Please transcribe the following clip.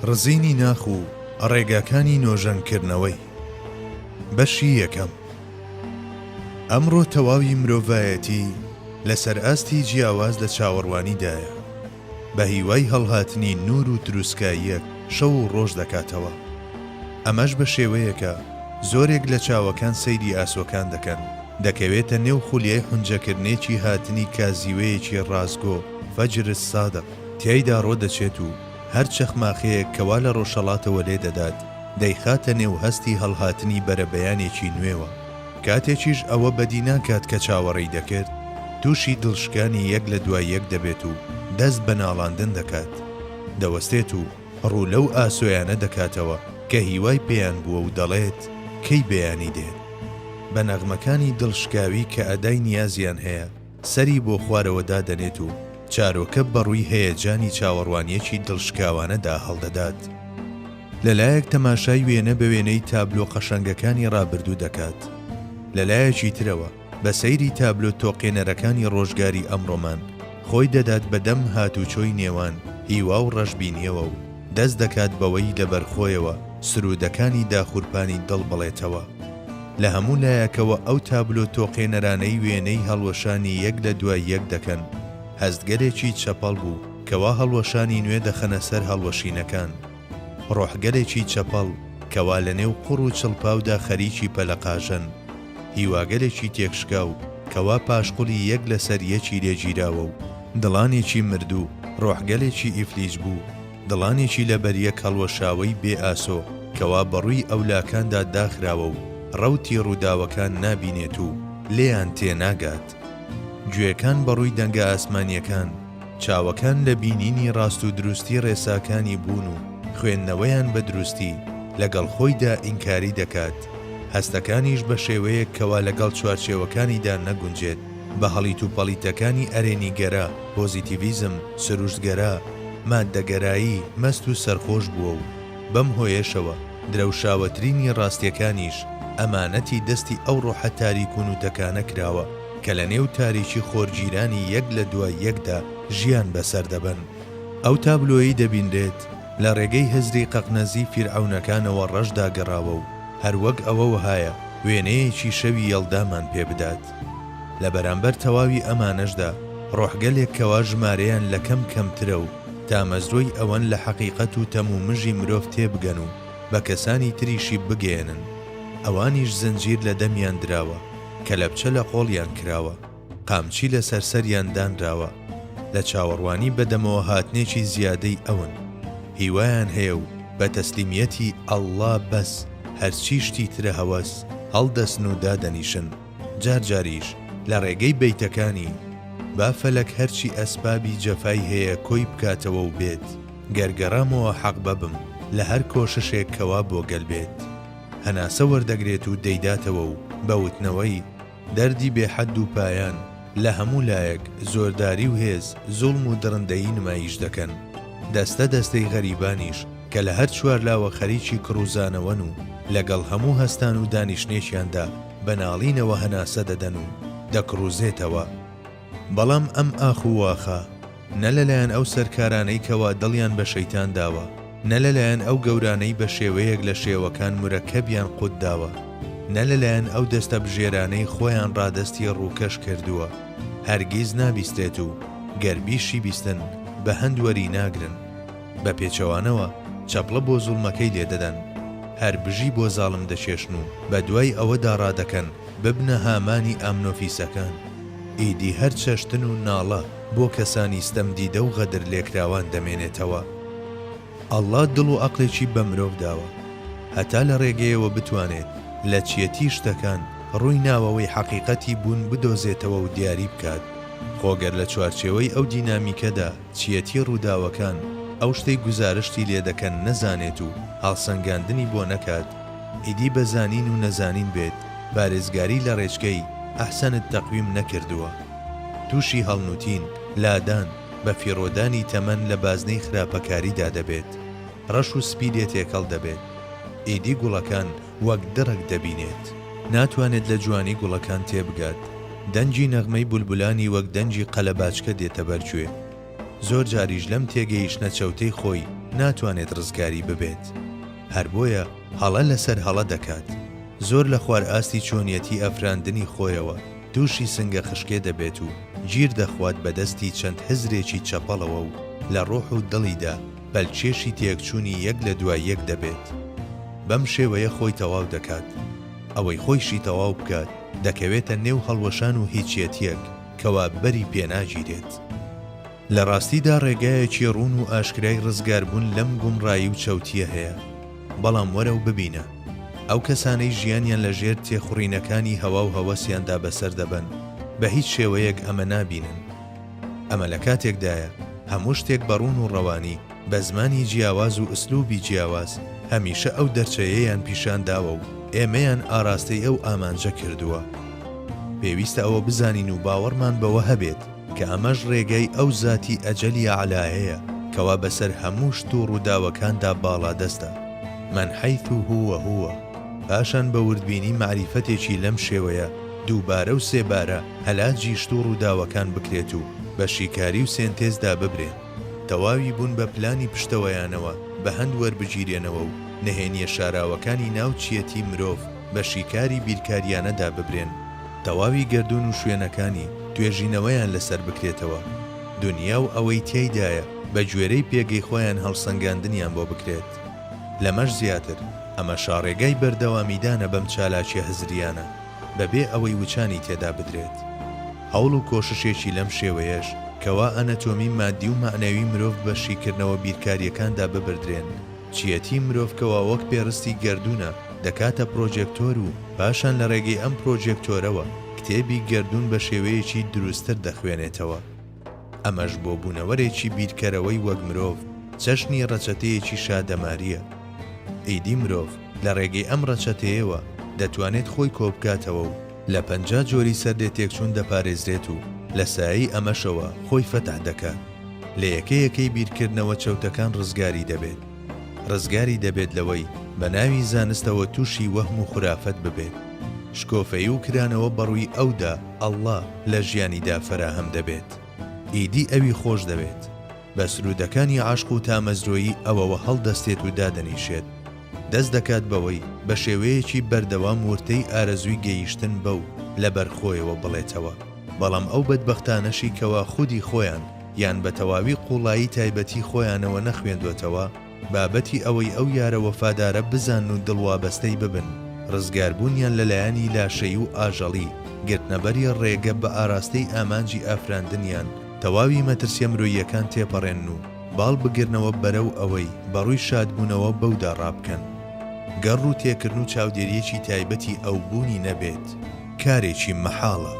ڕزینی ناخ و ڕێگاکانی نۆژەنکردنەوەی. بەشی یەکەم. ئەمڕۆ تەواوی مرۆڤایەتی لەسەر ئاستی جیاواز لە چاوەڕوانیدایە، بە هیوای هەڵهاتنی نوور و تروسکاییەک شەو و ڕۆژ دەکاتەوە. ئەمەش بە شێوەیەکە زۆرێک لە چاوەکان سەیری ئاسۆکان دەکەن، دەکەوێتە نێو خولیای حونجەکردنێکی هاتنی کازیوەیەکی ڕاستگۆ، فجر الصادق، تیایدا ڕۆدەچێت و هەر چەخماخەیەک کەوا لە ڕۆژهەڵاتەوە لێ دەدات، دەیخاتە نێو هەستی هەڵهاتنی بەرەبەیانێکی نوێوە. کاتێکیش ئەوە بەدی ناکات کە چاوەڕێی دەکرد، تووشی دڵشکانی یەک لە دوای یەک دەبێت و دەست بە ناڵاندن دەکات. دەوەستێت و ڕوو لەو ئاسۆیانە دەکاتەوە کە هیوای پێیان بووە و دەڵێت، کەی بەیانی دێت؟ بە نەغمەکانی دڵشکاوی کە ئەدای نیازیان هەیە، سەری بۆ خوارەوە دادەنێت و چارۆکە بەڕووی هەیەجانی چاوەڕوانییەکی دڵشکاوانەدا هەڵدەدات. لە لایەک تەماشای وێنە بە وێنەی تابلۆ قەشەنگەکانی ڕابردوو دەکات، لە لایەکی ترەوە بە سەیری تابلۆ تۆقێنەرەکانی ڕۆژگاری ئەمڕۆمان خۆی دەدات بە دەم هاتوچۆی نێوان هیوا و ڕەشبینییەوە و دەست دەکات بەوەی لەبەرخۆیەوە سروودەکانی داخورپانی دڵ بڵێتەوە. لە هەموو لایەکەوە ئەو تابلۆ تۆقێنەرانەی وێنەی هەڵوەشانی یەک لە دوای یەک دەکەن، هەستگەلێکی چەپەڵ بوو کەوا هەڵوەشانی نوێ دەخەنە سەر هەڵوەشینەکان. ڕۆحگەلێکی چەپەڵ کەوا لە نێو قوڕ و چڵپاودا خەریکی پەلەقاژەن. هیواگەلێکی تێکشکاو کەوا پاشقولی یەک لە سەر یەکی لێ گیراوە و دڵانێکی مردوو، ڕۆحگەلێکی ئیفلیج بوو، دڵانێکی لەبەریەک هەڵوەشاوەی بێ ئاسۆ کەوا بەڕووی ئەولاکاندا داخراوە و ڕەوتی ڕووداوەکان نابینێت و لێیان تێناگات. گوێکان بەڕووی دەنگە ئاسمانییەکان، چاوەکان لە بینینی ڕاست و دروستی ڕێساکانی بوون و خوێندنەوەیان بە دروستی، لەگەڵ خۆیدا ئینکاری دەکات، هەستەکانیش بە شێوەیەک کەوا لەگەڵ چوارچێوەکانیدا نەگونجێت، بە هەڵیتوپەڵیتەکانی ئەرێنیگەرا، پۆزیتیڤیزم، سروشتگەرا، ماددەگەرایی، مەست و سەرخۆش بووە و بەم هۆیەشەوە درەوشاوەترینی ڕاستیەکانیش ئەمانەتی دەستی ئەو ڕۆحە تاریک و نوتەکانە کراوە کە لە نێو تاریکی خۆرگیرانی یەک لە دوای یەکدا ژیان بەسەر دەبەن. ئەو تابلۆیەی دەبینرێت لە ڕێگەی هزری قەقنەزی فیرعەونەکانەوە ڕەش داگەڕاوە و هەر وەک ئەوە وەهایە وێنەیەکی شەوی یەڵدامان پێ بدات. لە بەرامبەر تەواوی ئەمانەشدا ڕۆحگەلێک کەوا ژمارەیان لە کەم کەمترە و تامەزرۆی ئەوەن لە حەقیقەت و تەمومژی مرۆڤ تێبگەن و بە کەسانی تریشی بگەیەنن. ئەوانیش زنجیر لە دەمیان دراوە، کەلەپچە لە قۆڵیان کراوە، قامچی لەسەر سەریان دانراوە، لە چاوەڕوانی بەدەمەوە هاتنێکی زیادەی ئەون. هیوایان هەیە و بە تەسلیمیەتی ئەڵڵا بەس، هەرچی شتی ترە هەوەس، هەڵدەسن و دادەنیشن. جار جاریش لە ڕێگەی بەیتەکانی، با فەلەک هەرچی ئەسبابی جەفای هەیە کۆی بکاتەوە و بێت، گەر گەڕامەوە حەقبە بم لە هەر کۆششێک کەوا بۆ گەل بێت. هەناسە وەردەگرێت و دەیداتەوە و بە وتنەوەی، دەردی بێ حەد و پایان، لە هەموو لایەک زۆرداری و هێز، زوڵم و دڕندەیی نمایش دەکەن. دەستە دەستەی غەریبانیش کە لە هەر چوارلاوە خەریکی کڕوزانەوەن و لەگەڵ هەموو هەستان و دانیشتنێکیاندا بە ناڵینەوە هەناسە دەدەن و دەکڕوزێتەوە. بەڵام ئەم ئاخ و واخە نە لەلایەن ئەو سەرکارانەی کەوا دڵیان بە شەیتان داوە، نە لەلایەن ئەو گەورانەی بە شێوەیەک لە شێوەکان مورەکەبیان قوت داوە، نە لەلایەن ئەو دەستەبژێرانەی خۆیان ڕادەستی ڕووکەش کردووە، هەرگیز نابیسترێت و گەر بیشی بیستن بە هەند وەری ناگرن. بە پێچەوانەوە چەپڵە بۆ زوڵمەکەی لێ دەدەن. هەر بژی بۆ زاڵم دەکێشن و بە دوای ئەوەدا ڕادەکەن ببنە هامانی ئامنۆفیسەکان. ئیدی هەر چەشتن و ناڵە بۆ کەسانی ستەمدیدە و غەدرلێکراوان دەمێنێتەوە. ئەڵڵا دڵ و عەقڵێکی بە مرۆڤ داوە هەتا لە ڕێگەیەوە بتوانێت لە چیەتی شتەکان ڕووی ناوەوەی حەقیقەتی بوون بدۆزێتەوە و دیاری بکات. خۆ گەر لە چوارچێوەی ئەو دینامیکەدا چیەتی ڕووداوەکان، ئەو شتەی گوزارشتی لێدەکەن نەزانێت و هەڵسەنگاندنی بۆ نەکات، ئیدی بە زانین و نەزانین بێت پارێزگاری لە ڕێچکەی، احسن التقویم، نەکردووە. تووشی هەڵنووتین، لادان، بە فیڕۆدانی تەمەن لە بازنەی خراپەکاریدا دەبێت. ڕەش و سپی لێ تێکەڵ دەبێت. ئیدی گوڵەکان وەک دڕک دەبینێت. ناتوانێت لە جوانی گوڵەکان تێبگات. دەنگی نەغمەی بولبولانی وەک دەنگی قەلەباچکە دێتە بەر گوێ. زۆر جاریش لەم تێگەیشتنە چەوتەی خۆی ناتوانێت ڕزگاری ببێت. هەر بۆیە هەڵە لەسەر هەڵە دەکات. زۆر لە خوار ئاستی چۆنیەتی ئەفراندنی خۆیەوە تووشی سنگە خشکێ دەبێت و گیر دەخوات بە دەستی چەند هزرێکی چەپەڵەوە و لە ڕۆح و دڵیدا پەلکێشی تێکچوونی یەک لە دوای یەک دەبێت. بەم شێوەیە خۆی تەواو دەکات. ئەوەی خۆیشی تەواو بکات دەکەوێتە نێو هەڵوەشان و هیچیەتیەک کەوا بەری پێناگیرێت. لە ڕاستیدا ڕێگایەکی ڕوون و ئاشکرای ڕزگاربوون لەم گومڕایی و چەوتییە هەیە، بەڵام وەرە و ببینە، ئەو کەسانەی ژیانیان لە ژێر تێخوڕینەکانی هەوا و هەوەسیاندا بەسەر دەبەن، بە هیچ شێوەیەک ئەمە نابینن. ئەمە لە کاتێکدایە هەموو شتێک بە ڕوون و ڕەوانی، بە زمانی جیاواز و ئسلوبی جیاواز، هەمیشە ئەو دەرچەیەیان پیشان داوە و ئێمەیان ئاراستەی ئەو ئامانجە کردووە. پێویستە ئەوە بزانین و باوەڕمان بەوە هەبێت کە ئەمەش ڕێگای ئەو زاتی ئەجەلی ئەعلایەیە کەوا بەسەر هەموو شت و ڕووداوەکاندا باڵادەستە، من حیث هو هو، پاشان بە وردبینی مەعریفەتێکی لەم شێوەیە دووبارە و سێبارە هەلاجی شت و ڕووداوەکان بکرێت و بە شیکاری و سێنتێزدا ببرێن، تەواوی بوون بە پلانی پشتەوەیانەوە بە هەند وەربگیرێنەوە و نهێنیە شاراوەکانی ناو چیەتی مرۆڤ بە شیکاری بیرکاریانەدا ببرێن. تەواوی گەردوون و شوێنەکانی، توێژینەوەیان لەسەر بکرێتەوە. دونیا و ئەوەی تیایدایە بە گوێرەی پێگەی خۆیان هەڵسەنگاندنیان بۆ بکرێت. لەمەش زیاتر، ئەمە شاڕێگای بەردەوامیدانە بەم چالاکیە هزریانە، بەبێ ئەوەی وچانی تێدا بدرێت. هەوڵ و کۆششێکی لەم شێوەیەش، کەوا ئەنەتۆمی مادی و مەعنەوی مرۆڤ بە شیکردنەوە بیرکاریەکاندا ببردرێن، چیەتی مرۆڤ کەوا وەک پێڕستی گەردوونە، دەکاتە پرۆجێکتۆر و پاشان لە ڕێگەی ئەم پرۆجێکتۆرەوە کتێبی گەردوون بە شێوەیەکی دروستتر دەخوێنێتەوە. ئەمەش بۆ بوونەوەرێکی بیرکەرەوەی وەک مرۆڤ چەشنی ڕەچەتەیەکی شادەمارییە. ئیدی مرۆڤ لە ڕێگەی ئەم ڕەچەتەیەوە دەتوانێت خۆی کۆبکاتەوە و لە 50 جۆری سەرلێتێکچوون دەپارێزرێت و لە سایەی ئەمەشەوە خۆی فەتح دەکات. لە یەکە یەکەی بیرکردنەوە چەوتەکان ڕزگاری دەبێت. ڕزگاری دەبێت لەوەی بە ناوی زانستەوە تووشی وەهم و خورافەت ببێت. شکۆفەیی و کرانەوە بەڕووی ئەودا، اللە، لە ژیانیدا فەراهەم دەبێت. ئیدی ئەوی خۆش دەوێت. بە سروودەکانی عەشق و تامەزرۆیی ئەوەوە هەڵدەستێت و دادەنیشێت. دەست دەکات بەوەی بە شێوەیەکی بەردەوام ورتەی ئارەزووی گەیشتن بەو لەبەر خۆیەوە بڵێتەوە. بەڵام ئەو بەدبەختانەشی کەوا خودی خۆیان یان بە تەواوی قووڵایی تایبەتی خۆیانەوە نەخوێندوەتەوە، بابەتی ئەوەی ئەو یارە وەفادارە بزانن و دڵوابەستەی ببن، ڕزگاربوونیان لە لایەنی لاشەیی و ئاژەڵی، گرتنەبەری ڕێگە بە ئاراستەی ئامانجی ئافراندنیان، تەواوی مەترسیە مرۆییەکان تێپەڕێنن و باڵ بگرنەوە بەرەو ئەوەی بە ڕووی شادبوونەوە بەودا ڕابکەن. گەر ڕوو تێکردن و چاودێرییەکی تایبەتی ئەو بوونی نەبێت، کارێکی مەحاڵە.